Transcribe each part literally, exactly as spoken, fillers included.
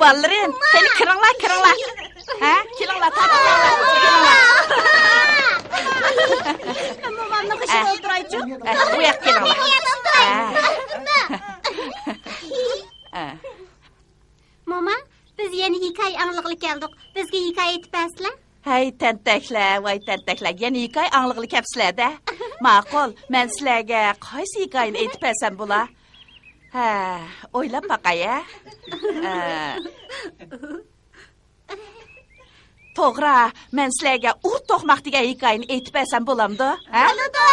بالىلىرىم، قېنى كىرىڭلار، كىرىڭلار. ھە، كېلىڭلار، تارتىڭلار، كېلىڭلار. مومامنىڭ قېشىدا ئولتۇرايچۇ. ئە، بۇ ياققا كېلىڭلار. ئە. ئە. موما، بىز يەنە ھېكايە ئاڭلىغىلى كەلدۇق. بىزگە ھېكايە ئېيتىپ بەرسىلە. ھەي، تەنتەكلەر، ۋاي تەنتەكلەر، يەنە ھېكايە ئاڭلىغىلى كەپسىلەر-دە. ماقۇل، مەن سىلەرگە قايسى ھېكايىنى ئېيتىپ بەرسەم بولا؟ ھە، ئويلاپ باقاي، ھە. ئە. توغرا، مەن سىلەرگە ئۇر توقماق دېگەن ھېكايىنى ئېيتىپ بەرسەم بولامدۇ؟ ھە؟ بولىدۇ.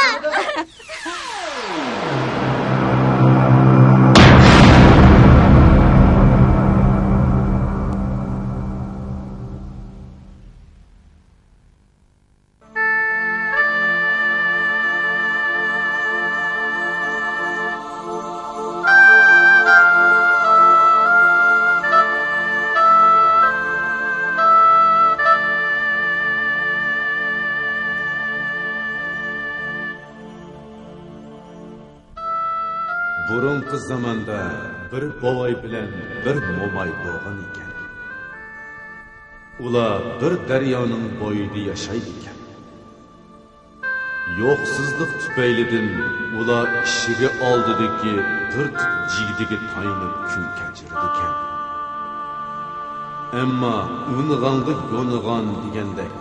بۇرۇنقى زاماندا بىر بوۋاي بىلەن بىر موماي بولغان ئىكەن. ئۇلار بىر دەريانىڭ بويىدا ياشايدىكەن. يوقسۇزلۇق تۈپەيلىدىن ئۇلار ئىشىكى ئالدىدىكى بىر تۈپ جىگدىگە تايىنىپ كۈن كەچۈرىدىكەن. ئەمما ئۇنىغانغا يونىغان دېگەندەك،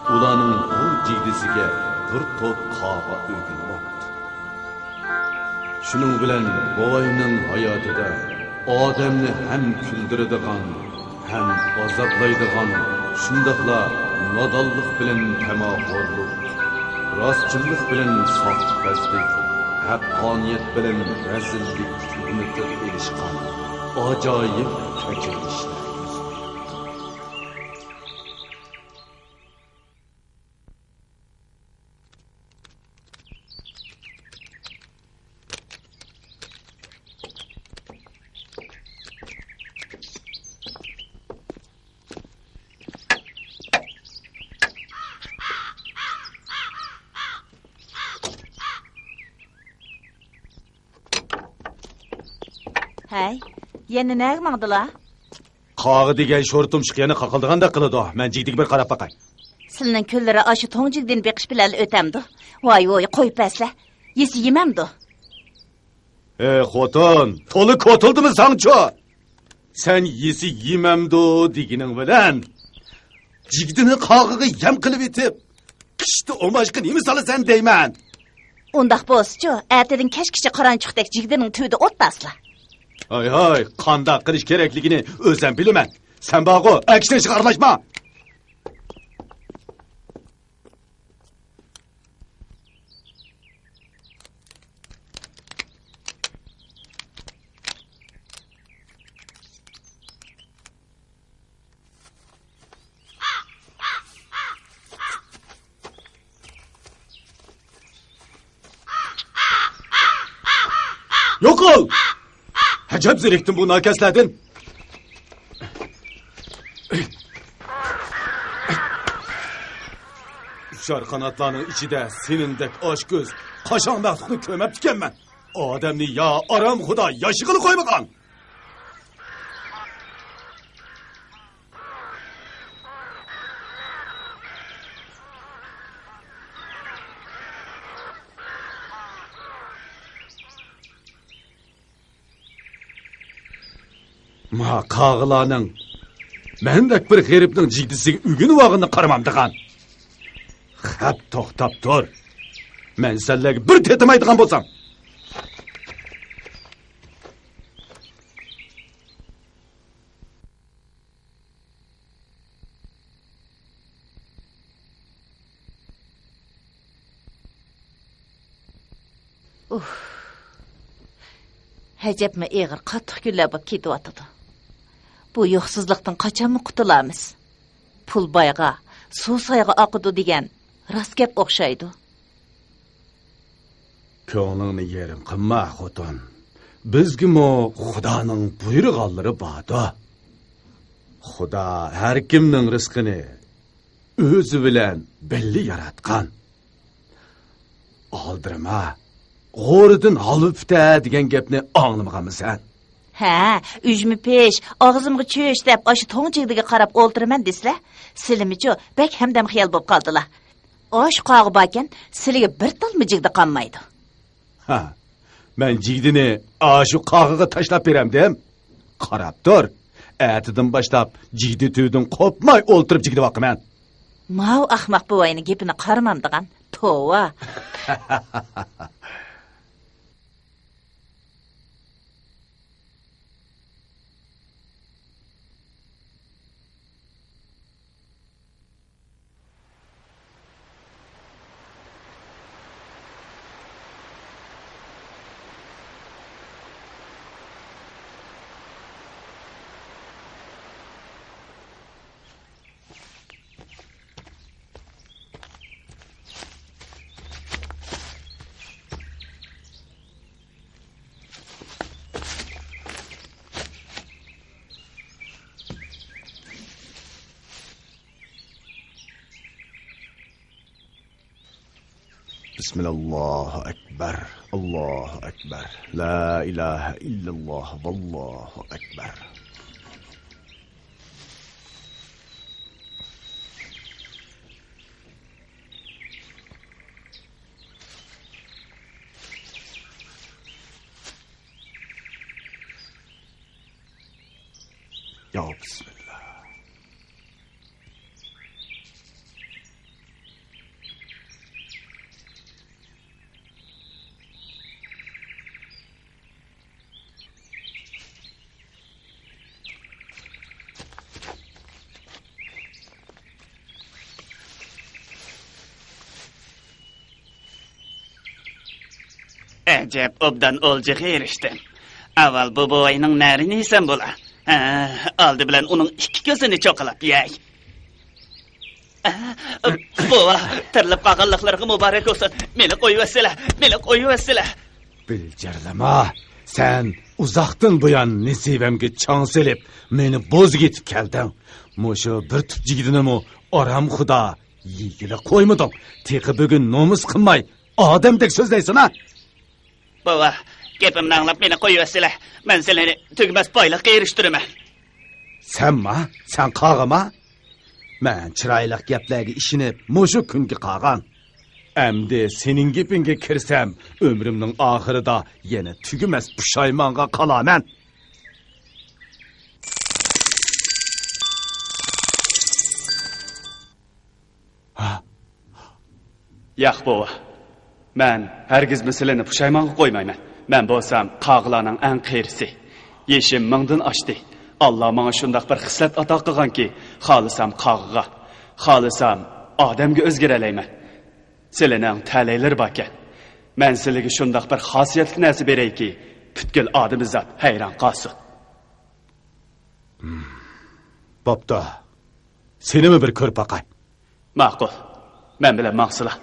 ئۇلارنىڭ بۇ جىگدىسىگە بىر توپ قاغا ئۆگىنىۋاپتۇ. شۇنىڭ بىلەن بوۋاينىڭ ھاياتىدا ئادەمنى ھەم كۈلدۈرىدىغان، ھەم ئازابلايدىغان، شۇنداقلا نادانلىق بىلەن تەماخورلۇق، راستچىللىق بىلەن ساختىپەزلىك، ھەققانىيەت بىلەن رەزىللىك تۈگمە تىل ئېلىشقان ئاجايىپ كەچۈرمىشلەر يۈز بېرىپتۇ. ھەي، يەنە نەگە ماڭدىلا؟ قاغا دېگەن شور تۇمشۇق يەنە قاقىلدىغاندەك قىلىدۇ. مەن جىگدىگە بىر قاراپ باقاي. سىلىنىڭ كۈنلىرى ئاشۇ توڭ جىگدىنى بېقىش بىلەنلا ئۆتەمدۇ؟ ۋاي ۋۇي، قويۇپ بەرسىلە. يېسە يېمەمدۇ؟ ھەي خوتۇن، تولا كوتۇلدىمۇ ساڭچۇ؟ سەن يېسە يېمەمدۇ دېگىنىڭ بىلەن جىگدىنى قاغىغا يەم قىلىۋېتىپ، قىشتا ئوماچقا نېمە سالىسەن دەيمەن. ئۇنداق بولسىچۇ، ئەتىدىن كەچكىچە قارانچۇقتەك جىگدىنىڭ تۈۋىدە ئولتۇرسىلا. ھاي ھاي، قانداق قىلىش كېرەكلىكىنى ئۆزۈم بىلىمەن. سەن بارغۇ، ئەر كىشىنىڭ ئىشىغا ئارىلاشما. يوقال! ئەجەب زېرىكتىم بۇ ناكەسلەردىن. ئۇچار قاناتلارنىڭ ئىچىدە سېنىڭدەك ئاچكۆز، قاشاڭ مەخلۇقنى كۆرمەپتىكەنمەن. ئادەمنى يا ئارام خۇدا ياشىغىلى قويمىغان. ما قاغىلارنىڭ مەندەك بىر غېرىبنىڭ جىگدىسىگە ئۆگىنىۋالغىنىنى قارىمامدىغان. خەپ توختاپ تۇر. مەن سەنلەرگە بىر تېتىمايدىغان بولسام. ئۇھ. ئەجەبمۇ ئېغىر قاتتىق كۈنلەر بولۇپ كېتىۋاتىدۇ. بۇ يوقسۇزلۇقتىن قاچانمۇ قۇتۇلارمىز؟ پۇل بايغا، سۇ سايغا ئاقىدۇ دېگەن راست گەپ ئوخشايدۇ. كۆڭلۈڭنى يېرىم قىلما، خوتۇن. بىزگىمۇ خۇدانىڭ بۇيرۇغانلىرى باردۇ. خۇدا ھەركىمنىڭ رىزقىنى ئۆزى بىلەن بىللە ياراتقان. ئالدىرىما، غورىدىن ھالۋا پۈتە دېگەن گەپنى ئاڭلىمىغانمۇ سەن؟ ھە، ئۈجمە پىش، ئاغزىمغا چۈش دەپ ئاشۇ توڭ جىگدىگە قاراپ ئولتۇرىمەن دېسىلە، سىلىمىچۇ بەك ھەمدەم خىيال بوپ قالدىلا. ئاشۇ قاغا باركەن، سىلىگە بىر تالما جىگدە قالمايدۇ. ھە، مەن جىگدىنى ئاشۇ قاغىغا تاشلاپ بېرەمدىم؟ قاراپ تۇر، ئەتىدىن باشلاپ جىگدە تۈۋىدىن قوپماي ئولتۇرۇپ جىگدە باقىمەن. ماۋۇ ئەخمەق بوۋاينىڭ گېپىنى قارىمامدىغان، توۋا. بسم الله، الله أكبر، الله أكبر، لا إله إلا الله، والله أكبر. يا بسم الله. ئەجەب ئوبدان ئولجىغا ئېرىشتىم. ئاۋۋال بۇ بوۋاينىڭ نەرىنى يېسەم بولا. ھە، ئالدى بىلەن ئۇنىڭ ئىككى كۆزىنى چوقىلاپ يەي. ھە، بوۋا، تىرىلىپ قالغانلىقلىرىغا مۇبارەك بولسۇن. مېنى قويۇۋەتسىلە، مېنى قويۇۋەتسىلە. بىلجىرلىما، سەن ئۇزاقتىن بۇيان نېسىۋەمگە چاڭ سېلىپ، مېنى بوزۇپ يېتىپ كەلدىڭ. مۇشۇ بىر تۈپ جىگدىنىمۇ ئارام خۇدا يېگىلى قويمىدىڭ. تېخى بۈگۈن نومۇس قىلماي، ئادەمدەك سۆزلەيسەن ھە؟ بوۋا، گېپىمنى ئاڭلاپ مېنى قويۇۋەتسىلە. مەن سىلىنى تۈگىمەس بايلىققا ئېرىشتۈرىمەن. سەنما؟ سەن قاغىما؟ مەن چىرايلىق گەپلەرگە ئىشىنىپ، مۇشۇ كۈنگە قالغان. ئەمدى سېنىڭ گېپىڭگە كىرسەم، ئۆمرۈمنىڭ ئاخىرىدا يەنە تۈگىمەس پۇشايمانغا قالارمەن. ھا؟ ياق، بوۋا. مەن ھەرگىزمۇ سىلىنى پۇشايمانغا قويمايمەن. مەن بولسام قاغىلارنىڭ ئەڭ قېرىسى. يېشىم مىڭدىن ئاشتى. ئاللا ماڭا شۇنداق بىر خىسلەت ئاتا قىلغانكى، خالىسام قاغىغا، خالىسام ئادەمگە ئۆزگىرەلەيمەن. سىلىنىڭ تەلەيلىرى باركەن. مەن سىلىگە شۇنداق بىر خاسىيەتلىك نەرسە بېرەيكى، پۈتكۈل ئادىمىزات ھەيران قالسۇن. بوپتۇ. سېنىمۇ بىر كۆرۈپ باقاي. ماقۇل. مەن بىلەن ماڭسىلا.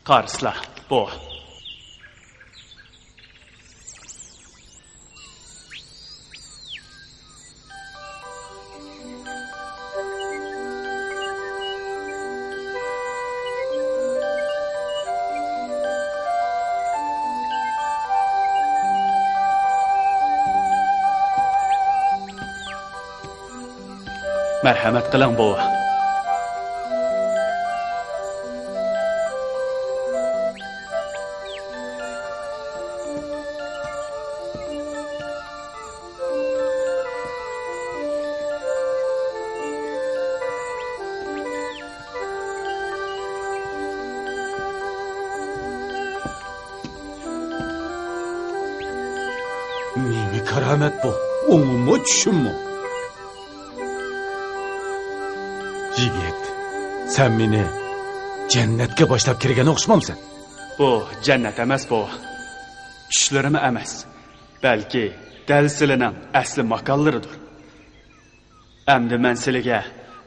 قارىسىلا، بوۋا. مەرھەمەت قىلىڭ، بوۋا. نېمە كارامەت بۇ؟ ئوڭۇممۇ، چۈشۈممۇ؟ يىگىت، سەن مېنى جەننەتكە باشلاپ كىرگەن ئوخشىمامسەن؟ بۇ جەننەت ئەمەس، بوۋا. چۈشلىرىمۇ ئەمەس، بەلكى دەل سىلىنىڭ ئەسلى ماكانلىرىدۇر. ئەمدى مەن سىلىگە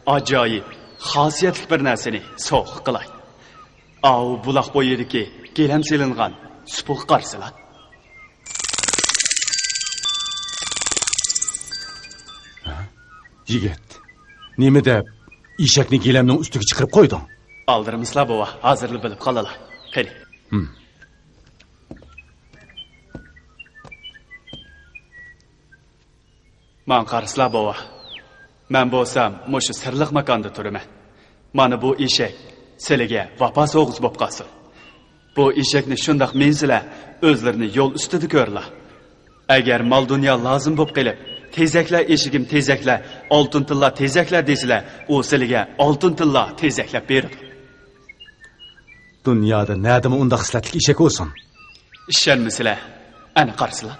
ئاجايىپ خاسىيەتلىك بىر نەرسىنى سوۋغا قىلاي. ئاۋۇ بۇلاق بويىدىكى گىلەم سېلىنغان سۇپىغا قارىسىلا. ھە؟ يىگىت، نېمە دەپ ئېشەكنى گىلەمنىڭ ئۈستىگە چىقىرىپ قويدۇڭ؟ ئالدىرىمىسىلا، بوۋا، ھازىرلا بىلىپ قالىلا. قېنى. ھىم. ماڭا قارىسىلا، بوۋا. مەن بولسام مۇشۇ سىرلىق ماكاندا تۇرىمەن. مانا بۇ ئېشەك سىلىگە ۋاپا سوۋغىسى بولۇپ قالسۇن. بۇ ئېشەكنى شۇنداق مىنسىلە، ئۆزلىرىنى يول ئۈستىدە كۆرلا. ئەگەر مال-دۇنيا لازىم بولۇپ قېلىپ، «تېزەكلە ئېشىكىم، تېزەكلە، ئالتۇن تىللا تېزەكلە» دېسىلە، ئۇ سىلىگە ئالتۇن تىللا تېزەكلەپ بېرىدۇ. دۇنيادا نەدىمۇ ئۇنداق خىسلەتلىك ئېشەك بولسۇن؟ ئىشەنمىسىلە، ئەنە قارىسىلا.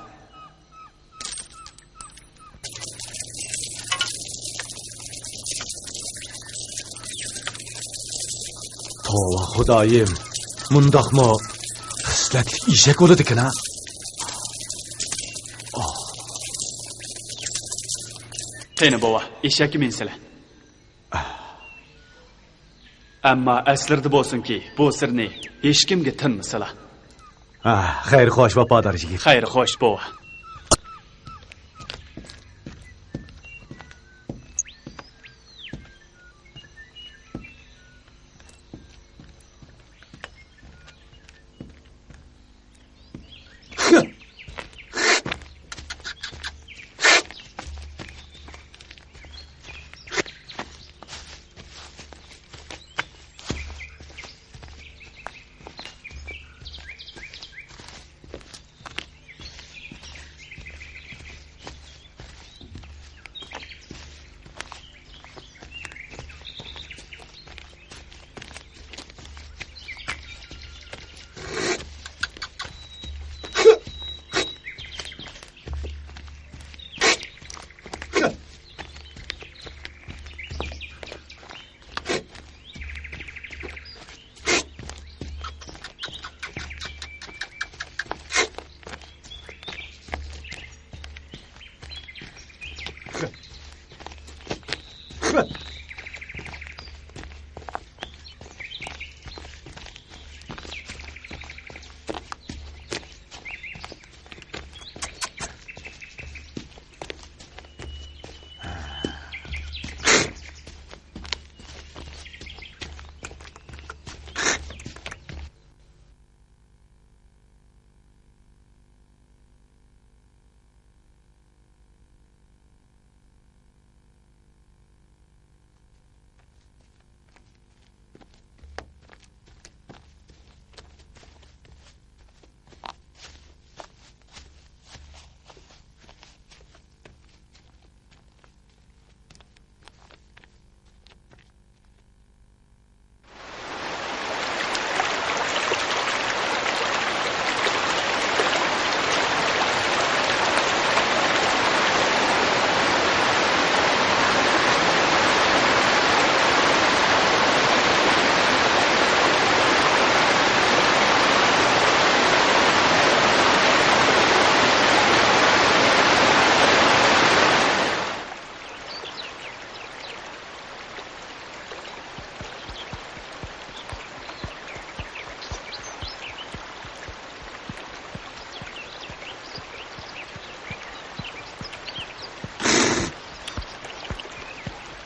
توۋا خۇدايىم، مۇنداقمۇ خىسلەتلىك ئېشەك بولىدىكىن ھە؟ قېنى بوۋا، ئېشەككە مىنسىلە. ئەمما ئەسلىرىدە بولسۇنكى، بۇ سىرنى ھېچكىمگە تىنمىسىلا. ھە، خەير خوش، ۋاپادار يىگىت. خەير خوش، بوۋا.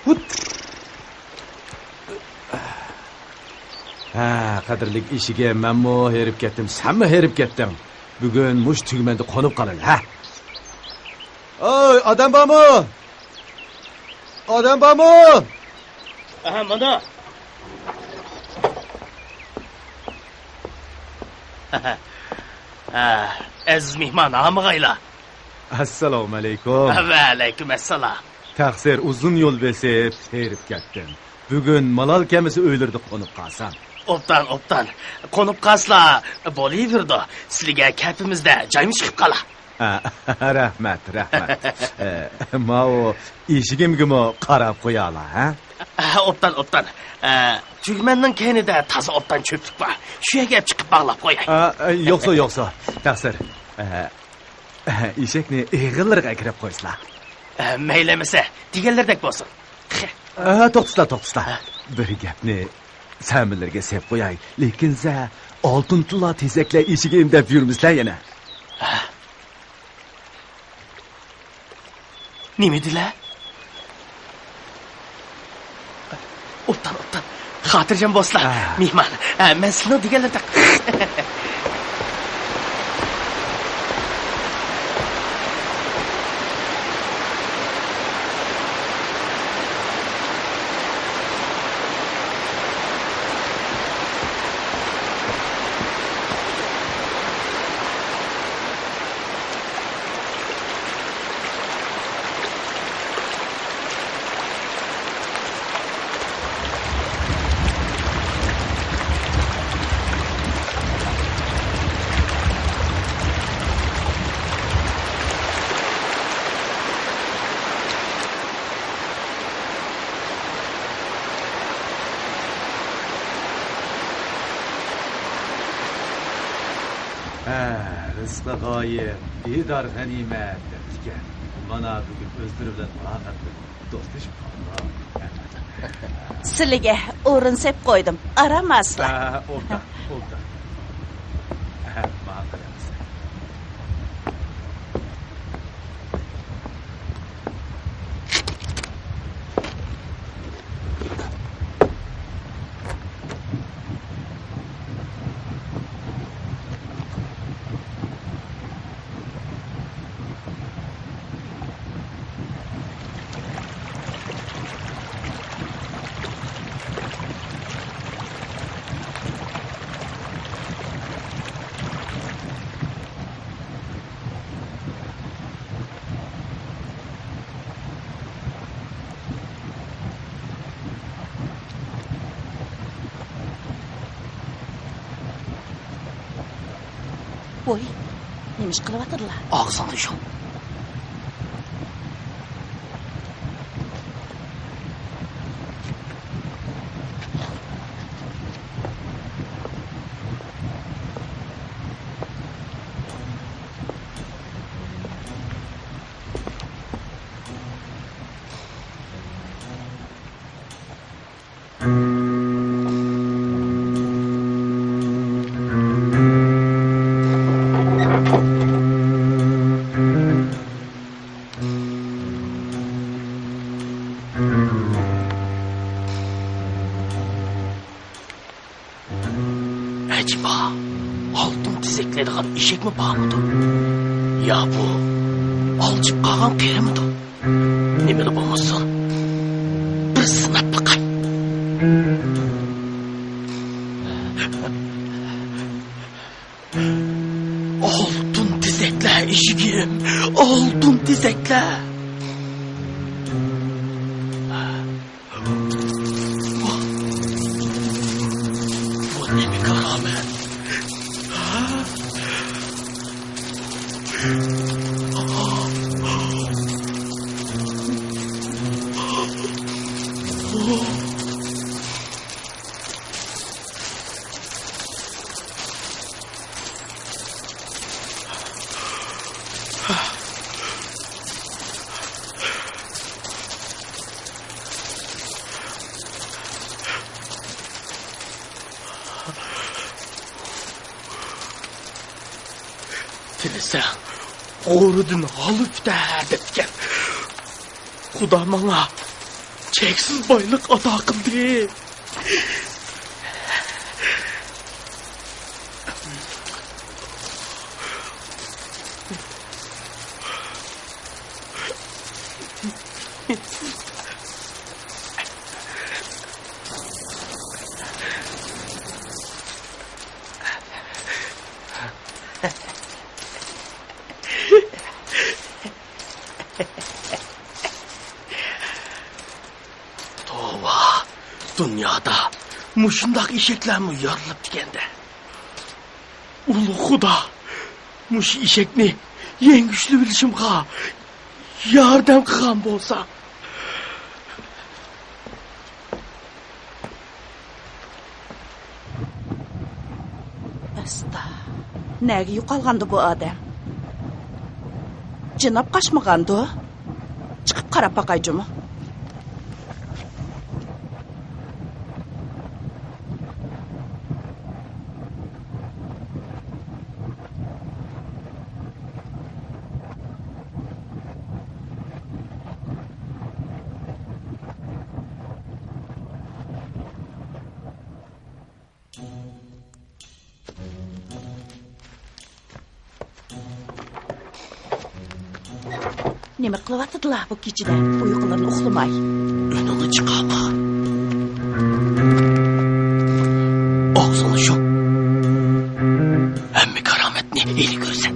ھۇت! ھە، قەدىرلىك ئېشىكىم، مەنمۇ ھېرىپ كەتتىم، سەنمۇ ھېرىپ كەتتىڭ. بۈگۈن مۇشۇ تۈگمەندە قونۇپ قالايلى، ھە؟ ئوي، ئادەم بارمۇ؟ ئادەم بارمۇ؟ ئەھە، مانا. ئەزىز مېھمان، ھامىغايلا. ئەسسالامۇئەلەيكۇم. ۋەئەلەيكۇم ئەسسالام. تەقسىر، ئۇزۇن يول بېسىپ ھېرىپ كەتتىم. بۈگۈن مالال كەمىسى ئۆيلىرىدە قونۇپ قالسام. ئوبدان، ئوبدان. قونۇپ قالسىلا بولۇۋېرىدۇ. سىلىگە كەپىمىزدە جايمۇ چىقىپ قالا. ھە، رەھمەت، رەھمەت. ئە، ماۋۇ ئېشىكىمگىمۇ قاراپ قويالا، ھە؟ ھە، ئوبدان، ئوبدان. ئە، تۈگمەننىڭ كەينىدە تازا ئوبدان چۆپلۈك بار. شۇ يەرگە ئەپ چىقىپ باغلاپ قوياي. ئە، ئە، يوقسا، يوقسا، تەقسىر. ئە، ئە، ئېشەكنى ئېغىللىرىغا ئەكىرىپ قويسىلا. ئە، مەيلى ئەمىسە، دېگەنلىرىدەك بولسۇن. ئە، توختىسىلا، توختىسىلا. ھە. بىر گەپنى سەمىلىرىگە سېلىپ قوياي، لېكىن سە ئالتۇن تىللا تېزەكلەر ئېشىكىم دەپ يۈرمىسىلە يەنە. ھە. نېمە دېدىلە؟ ئوبدان، ئوبدان. خاتىرجەم بولسىلا، ھە. مېھمان. ھە، مەن سىلىنىڭ دېگەنلىرىدەك. ھە، رىزقى غايىب، دىدار غەنىيمەت دەپتىكەن. مانا بۈگۈن ئۆزلىرى بىلەن مۇلاقات قىلدىم، دوستلىشىپ قالدۇق. سىلىگە ئورۇن سېپ قويدۇم، ئارام ئالسىلا. ھە، ئوبدان، ئوبدان. ھە، ماڭا قاراڭ. ۋوي، نېمە ئىش قىلىۋاتىدىلا؟ ئاغزىڭنى يۇم. ئەجەبا، ئالتۇن تېزەكلەيدىغان ئېشەكمۇ بارمىدۇ؟ يا بۇ ئالجىپ قالغان قېرىمىدۇ؟ نېمىلا بولمىسۇن، بىر سىناپ باقاي. ئالتۇن تېزەكلەر ئېشىكىم، ئالتۇن تېزەكلەر. بۇ نېمە كارامەت؟ تىلىسەڭ، غورىدىن غالا پۈتەر دەپتىكەن. خۇدا ماڭا چەكسىز بايلىق ئاتا قىلدى. توۋا، دۇنيادا مۇشۇنداق ئېشەكلەرمۇ يارىلىپتىكەن-دە. ئۇلۇغ خۇدا مۇشۇ ئېشەكنى يەڭگۈشلىۋېلىشىمغا ياردەم قىلغان بولسا. ئاستا. نەگە يوقالغاندۇ بۇ ئادەم؟ جىناپ قاچمىغاندۇ؟ چىقىپ قاراپ باقاي جۇمۇ. نېمە قىلىۋاتىدىلا بۇ كېچىدە؟ ئۇيقۇلىرىنى ئۇخلىماي. ئۈنۈڭنى چىقارما. ئاغزىڭنى يۇم. ھەممە كارامەتنى ھېلى كۆرىسەن.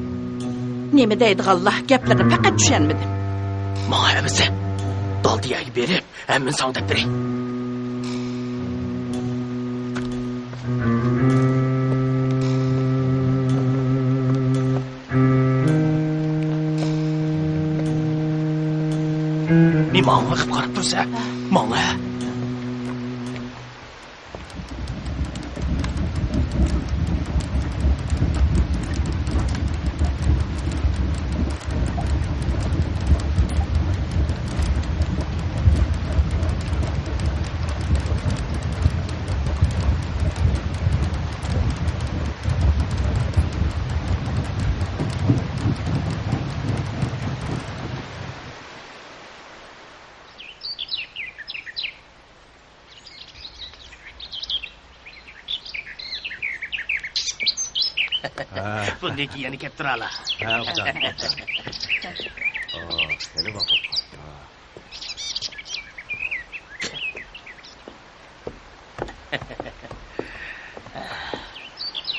نېمە دەيدىغانلا گەپلىرىنى پەقەت چۈشەنمىدىم. ماڭا ئەمىسە، دالدا يەرگە بېرىپ، ھەممىنى ساڭا دەپ بېرەي. نېمە ئاڭلىقىپ قاراپ تۇرسەن؟ ماڭا. ھە. بۇندىن كېيىن يەنە كەپ تۇرالا. ھە، ئوبدان، ئوبدان. ئو، خېلى ۋاقىت قالدى.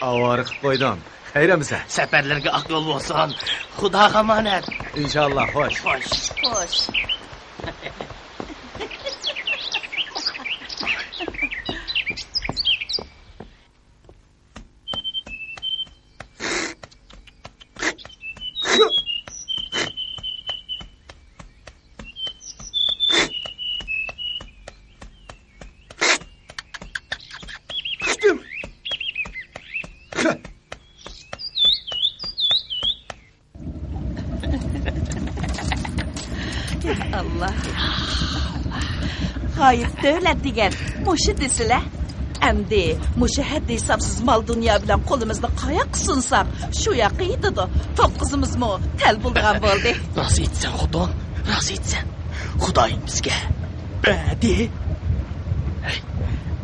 ئاۋارە قىلىپ قويدۇم. خەير ئەمىسە. سەپەرلىرىگە ئاق يول بولسۇن. خۇداغا ئامانەت. ئىنشاللا، خوش. خوش. خوش. ئاللا. غايىب دۆلەت دېگەن مۇشۇ دېسىلە. ئەمدى مۇشۇ ھەددى ھېسابسىز مال دۇنيا بىلەن قولىمىزنى قاياققا سۇنساق، شۇ ياققا يېتىدۇ. توققۇزىمىزمۇ تەل بولىدىغان بولدى. راست ئېيتىسەن خوتۇن، راست ئېيتىسەن. خۇدايىم بىزگە بەردى. ھەي،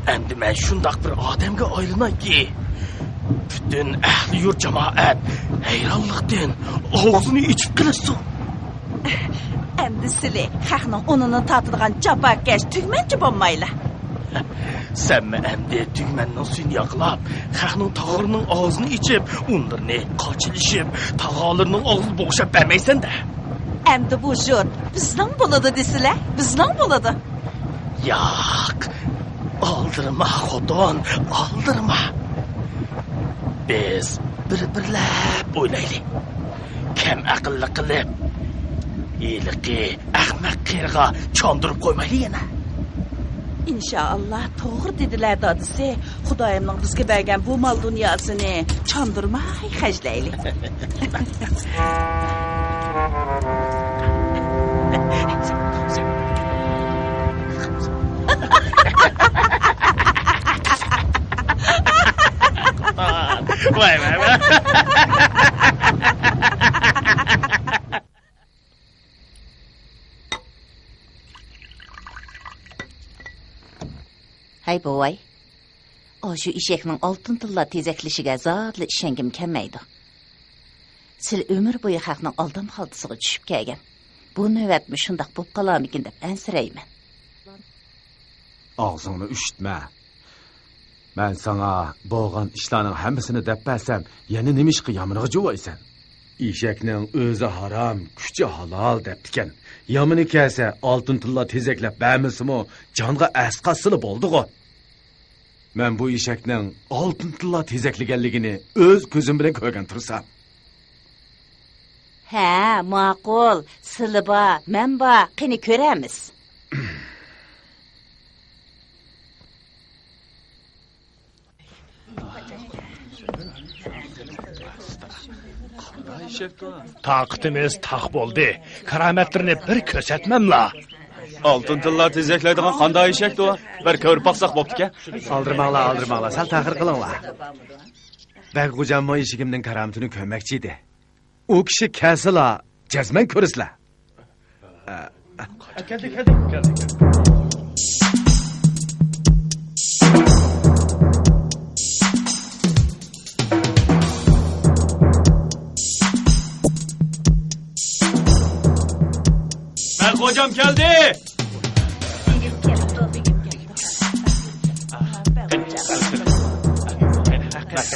ئەمدى مەن شۇنداق بىر ئادەمگە ئايلىنايكى، پۈتۈن ئەھلى يۇرت جامائەت ھەيرانلىقتىن ئاغزىنى ئېچىپ قېلىشسۇن. ئەمدى سىلى خەقنىڭ ئۇنىنى تارتىدىغان جاپاكەش تۈگمەنچى بولمايلا. سەنمۇ ئەمدى تۈگمەننىڭ سۈيىنى ياقلاپ، خەقنىڭ تاغىرىنىڭ ئاغزىنى ئېچىپ، ئۇنلىرىنى قاچىلىشىپ، تاغارلىرىنىڭ ئاغزىنى بوشاپ بەرمەيسەن-دە. ئەمدى بۇ يۇرت بىزنىڭ بولىدۇ دېسىلە، بىزنىڭ بولىدۇ. ياق، ئالدىرىما خوتۇن، ئالدىرىما. بىز بىر-بىرلەپ ئويلايلى. كەم ئەقىللىق قىلىپ، ھېلىقى ئەخمەق قېرىغا چاندۇرۇپ قويمايلى يەنە. ئىنشائاللا، توغرا دېدىلە دادىسى. خۇدايىمنىڭ بىزگە بەرگەن بۇ مال دۇنياسىنى چاندۇرماي خەجلەيلى. ۋاي، ۋاي، ۋاي. ھەي بوۋاي، ئاشۇ ئېشەكنىڭ ئالتۇن تىللا تېزەكلىشىگە زادىلا ئىشەنگۈم كەلمەيدۇ. سىلى ئۆمۈر بويى خەقنىڭ ئالدام خالتىسىغا چۈشۈپ كەلگەن. بۇ نۆۋەتمۇ شۇنداق بوپ قالارمىكىن دەپ ئەنسىرەيمەن. ئاغزىڭنى ئۈشۈتمە. مەن ساڭا بولغان ئىشلارنىڭ ھەممىسىنى دەپ بەرسەم، يەنە نېمىشقا يامىنىغا جۇۋايسەن؟ ئېشەكنىڭ ئۆزى ھارام، كۈچى ھالال دەپتىكەن. يامىنى كەلسە، ئالتۇن تىللا تېزەكلەپ بەرمىسىمۇ، جانغا ئەسقاتسىلا بولدىغۇ. مەن بۇ ئېشەكنىڭ ئالتۇن تىللا تېزەكلىگەنلىكىنى ئۆز كۆزۈم بىلەن كۆرگەن تۇرسام. ھە، ماقۇل، سىلى بار، مەن بار، قېنى كۆرەرمىز. تاقىتىمىز تاق بولدى. كارامەتلىرىنى بىر كۆرسەتمەملا. ئالتۇن تىللا تېزەكلەيدىغان قانداق ئېشەكتۇ؟ بىر كۆرۈپ باقساق بوپتىكەن. ئالدىرىماڭلار، ئالدىرىماڭلار، سەل تەخىر قىلىڭلار. بەگ غوجاممۇ ئېشىكىمنىڭ كارامىتىنى كۆرمەكچى ئىدى. ئۇ كىشى كەلسىلا، جەزمەن كۆرىسىلەر. كەلدى، كەلدى، كەلدى، كەلدى. بەگ غوجام كەلدى!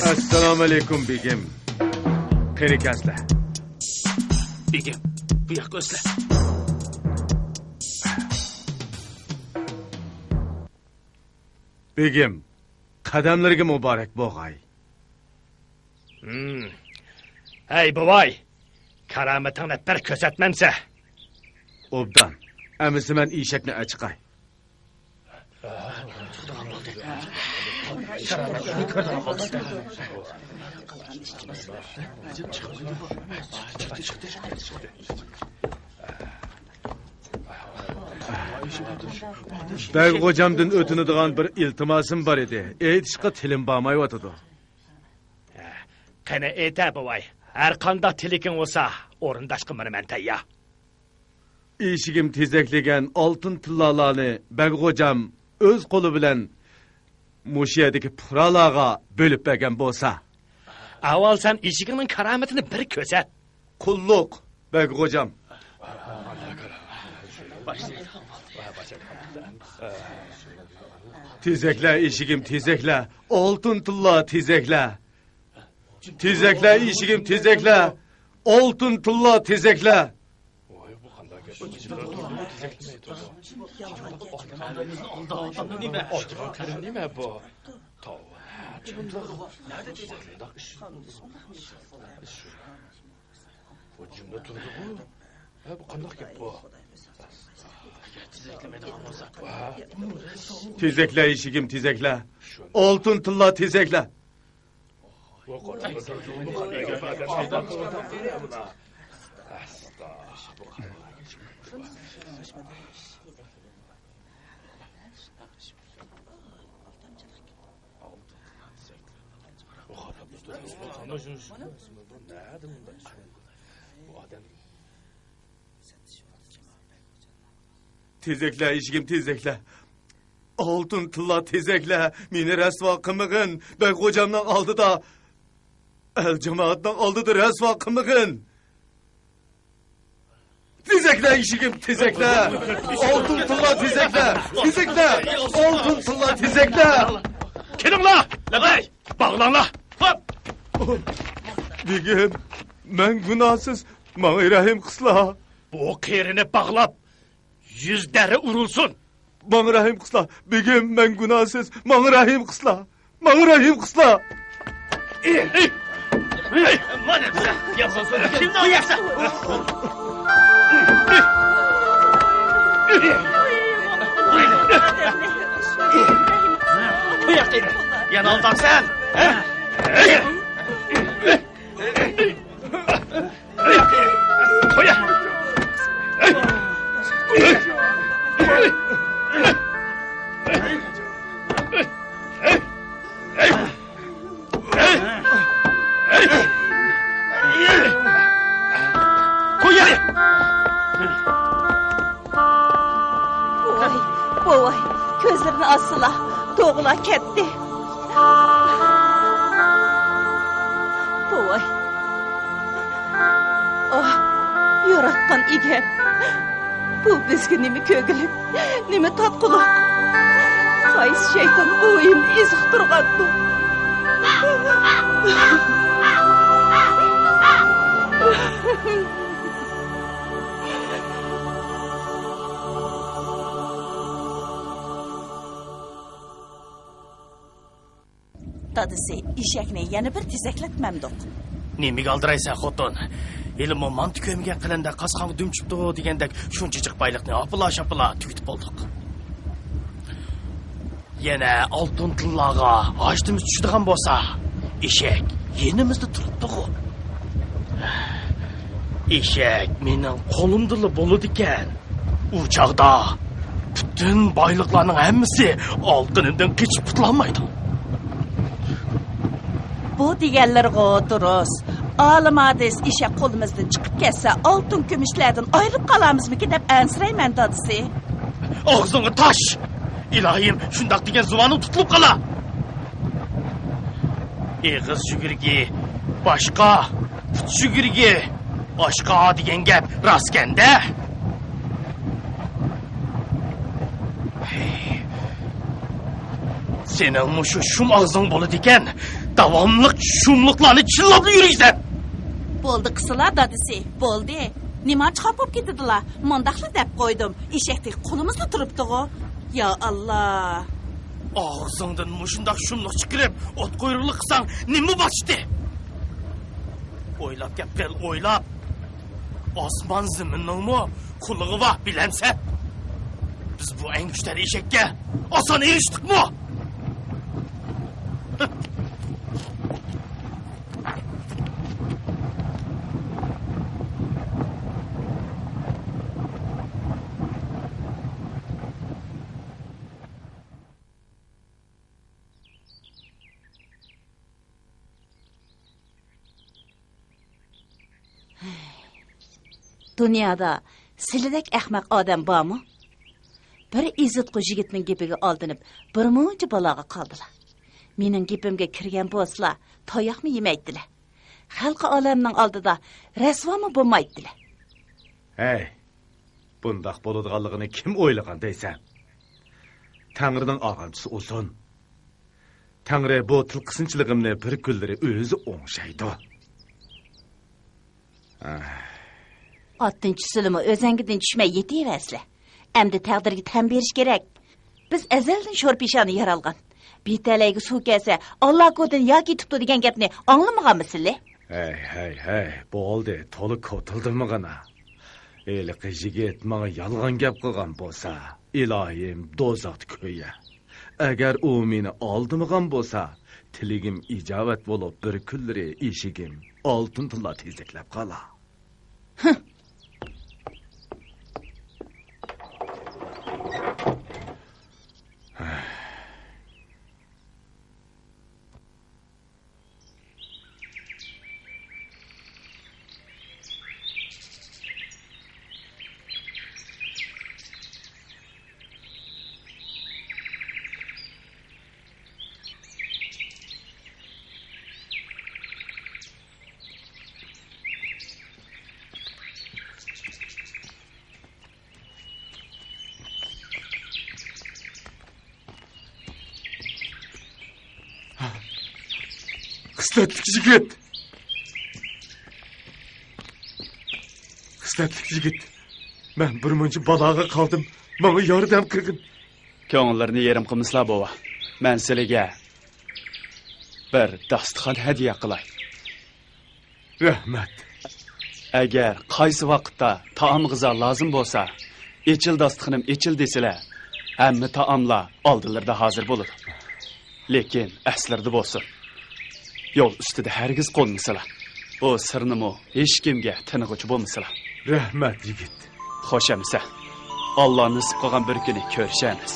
ئەسسالامۇئەلەيكۇم، بېگىم. قېنى كەلسىلە. بېگىم، بۇ ياققا ئۆتسىلە. بېگىم، قەدەملىرىگە مۇبارەك بولغاي. ھەي، بوۋاي، كارامىتىڭنى بىر كۆرسەتمەمسە. ئوبدان، ئەمىسە مەن ئېشەكنى ئەچىقاي. بەگ غوجامدىن ئۆتۈنىدىغان بىر ئىلتىماسىم بار ئىدى. ئېيتىشقا تىلىم بارمايۋاتىدۇ. قېنى ئېيتە، بوۋاي. ھەر قانداق تىلىكىڭ بولسا، ئورۇنداشقا مانا مەن تەييار. ئېشىكىم تېزەكلىگەن ئالتۇن تىللالارنى بەگ غوجام ئۆز قولى بىلەن مۇشۇ يەردىكى پۇقرالارغا بۆلۈپ بەرگەن بولسا. ئاۋۋال سەن ئېشىكىڭنىڭ كارامىتىنى بىر كۆرسەت. قۇللۇق، بەگ غوجام. تېزەكلە، ئېشىكىم، تېزەكلە. ئالتۇن تىللا، تېزەكلە. تېزەكلە، ئېشىكىم، تېزەكلە. ئالتۇن تىللا، تېزەكلە. نېمە بۇ؟ بۇ جۈملە تۇرىدىغۇ. ھە، بۇ قانداق گەپ بۇ؟ تېزەكلە، ئېشىكىم، تېزەكلە. ئالتۇن تىللا، تېزەكلە. تېزەكلە، ئېشىكىم، تېزەكلە. ئالتۇن تىللا، تېزەكلە. مېنى رەسۋا قىلمىغىن. بەگ غوجامنىڭ ئالدىدا، ئەل جامائەتنىڭ ئالدىدا رەسۋا قىلمىغىن. تېزەكلە، ئېشىكىم، تېزەكلە. ئالتۇن تىللا، تېزەكلە. تېزەكلە. ئالتۇن تىللا، تېزەكلە. كېلىڭلار! لەببەي! باغلاڭلار! ھوپ! بېگىم، مەن گۇناھسىز، ماڭا رەھىم قىلسىلا. بۇ قېرىنى باغلاپ، يۈز دەررە ئۇرۇلسۇن! ماڭا رەھىم قىلسىلا، بېگىم، مەن گۇناھسىز، ماڭا رەھىم قىلسىلا، ماڭا رەھىم قىلسىلا! يەنە ئالدامسەن! بوۋاي، بوۋاي، كۆزلىرىنى ئاچسىلا. توغىلا كەتتى. بوۋاي. ئاھ، ياراتقان ئىگەم. بۇ بىزگە نېمە كۆگىلىك، نېمە تاتقۇلۇق. قايسى شەيتان بوۋايىمنى ئېزىقتۇرغاندۇ؟ دادىسى، ئېشەكنى يەنە بىر تېزەكلەتمەمدۇق؟ نېمىگە ئالدىرايسەن، خوتۇن؟ ھېلىمۇ مانتا كۆمگەن قېلىندەك قاسقانغا دۈم چۈشۈپتۇ دېگەندەك شۇنچە جىق بايلىقنى ئاپىلا-شاپىلا تۈگىتىپ بولدۇق. يەنە ئالتۇن تىللارغا ھاجىتىمىز چۈشىدىغان بولسا، ئېشەك يېنىمىزدا تۇرۇپتۇغۇ. ئېشەك مېنىڭ قولۇمدىلا بولىدىكەن. ئۇ چاغدا پۈتۈن بايلىقلارنىڭ ھەممىسى ئالتۇنۇمدىن قېچىپ قۇتۇلالمايدۇ. بۇ دېگەنلىرىغۇ دۇرۇس. ئالىم ھادىس ئېشەك قولىمىزدىن چىقىپ كەتسە، ئالتۇن كۈمۈشلەردىن ئايرىلىپ قالارمىزمىكىن دەپ ئەنسىرەيمەن، دادىسى. ئاغزىڭغا تاش! ئىلاھىم، شۇنداق دېگەن زۇۋانىڭ تۇتۇلۇپ قالا! ئېغىز يۈگۈرۈكى باشقا، پۇت يۈگۈرۈكى ئاشقا دېگەن گەپ راستكەن-دە. سېنىڭ مۇشۇ شۇم ئاغزىڭ بولىدىكەن، داۋاملىق شۇملۇقلارنى چىللاپلا يۈرىسەن. بولدى قىسىلا، دادىسى، بولدى. نېمانچە خاپا بولۇپ كېتىدىلا؟ مۇنداقلا دەپ قويدۇم، ئېشەكتىكى قولىمىزلا تۇرۇپتىغۇ. يا ئاللا! ئاغزىڭدىن مۇشۇنداق شۇملۇق چىقىرىپ، ئوت قۇيرۇقلۇق قىلساڭ نېمە بولاتتى؟ ئويلاپ گەپ قىل، ئويلاپ. ئاسمان زېمىننىڭمۇ قۇلىقى بار، بىلەمسەن؟ بىز بۇ ئەڭگۈشتەر ئېشەككە ئاسان ئېرىشتۇقمۇ؟ دۇنيادا سىلىدەك ئەخمەق ئادەم بارمۇ؟ بىر ئېزىتقۇ يىگىتنىڭ گېپىگە ئالدىنىپ، بىر مۇنچە بالاغا قالدىلا. مېنىڭ گېپىمگە كىرگەن بولسىلا، تاياقمۇ يېمەيتتىلە. خەلقى ئالەمنىڭ ئالدىدا رەسۋامۇ بولمايتتىلە. ھەي، بۇنداق بولىدىغانلىقىنى كىم ئويلىغان دەيسەن؟ تەڭرىنىڭ ئارغامچىسى ئۇزۇن. تەڭرى بۇ تىل قىسىنچىلىقىمنى بىر كۈنلىرى ئۆزى ئوڭشايدۇ. ئاھ. ئاتتىن چۈشسىلىمۇ ئۆزەڭگىدىن چۈشمەي يېتىۋەرسىلە. ئەمدى تەقدىرگە تەن بېرىش كېرەك. بىز ئەزەلدىن شور پېشانە يارالغان. بىتەلەيگە سۇ كەلسە، ئاللا كوتىنى يا كېتىپتۇ دېگەن گەپنى ئاڭلىمىغانمىسىلە؟ ھەي، ھەي، ھەي، بولدى، تولا كوتۇلدىمىغىنا. ھېلىقى يىگىت ماڭا يالغان گەپ قىلغان بولسا، ئىلاھىم، دوزاختا كۆيە. ئەگەر ئۇ مېنى ئالدىمىغان بولسا، تىلىگىم ئىجابەت بولۇپ، بىر كۈنلىرى ئېشىكىم ئالتۇن تىللا تېزەكلەپ قالا. خىسلەتلىك يىگىت! خىسلەتلىك يىگىت! مەن بىر مۇنچە بالاغا قالدىم. ماڭا ياردەم قىلغىن. كۆڭۈللىرىنى يېرىم قىلمىسىلا، بوۋا. مەن سىلىگە بىر داستىخان ھەدىيە قىلاي. رەھمەت. ئەگەر قايسى ۋاقىتتا تائام-غىزا لازىم بولسا، «ئېچىل داستىخىنىم، ئېچىل» دېسىلە، ھەممە تائاملار ئالدىلىرىدا ھازىر بولىدۇ. لېكىن ئەسلىرىدە بولسۇن. يول ئۈستىدە ھەرگىز قونمىسىلا. بۇ سىرنىمۇ ھېچكىمگە تىنىغۇچى بولمىسىلا. رەھمەت، يىگىت. خوش ئەمىسە. ئاللا نېسىپ قىلغان بىر كۈنى كۆرۈشەرمىز.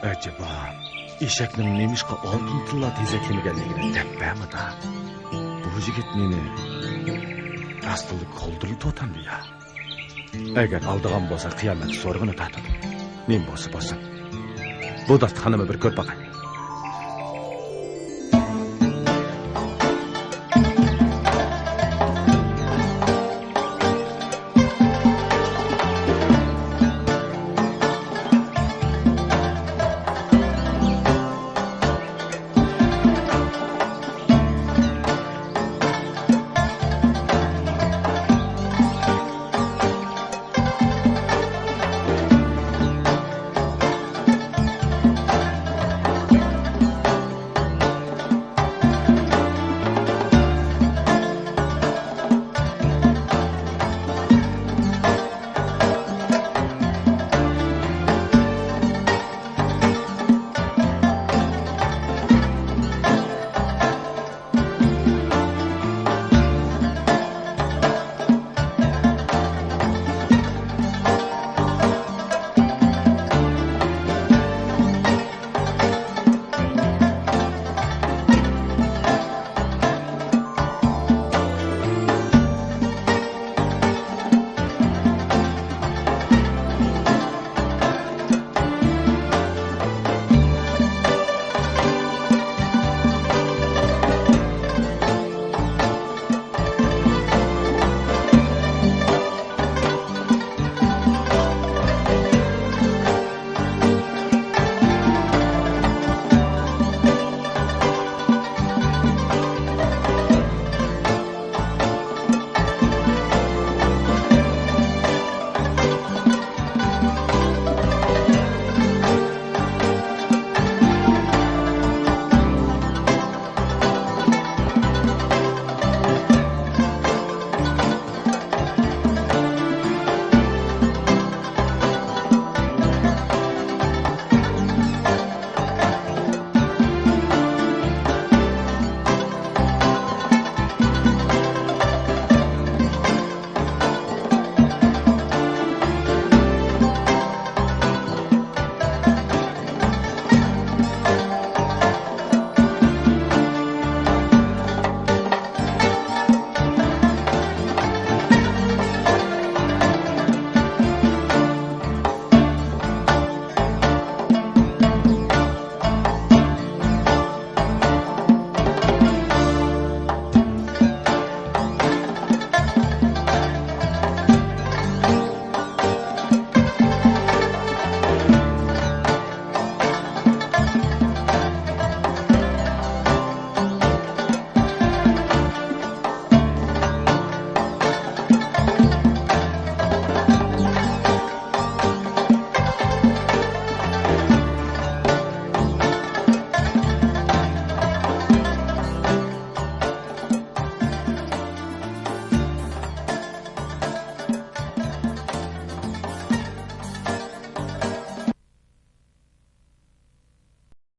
ئەجەبا، ئېشەكنىڭ نېمىشقا ئالتۇن تىللا تېزەك يېمىگەنلىكىنى دەپ بەرمىدى. بۇ يىگىت مېنى راستتىنلا كولدۇرلا توتەمدى يا. ئەگەر ئالدىغان بولسا، قىيامەت سورىقىنى تارتىدۇ. نېمە بولسا بولسۇن. بۇ داستىخاننىمۇ بىر كۆرۈپ باقاي.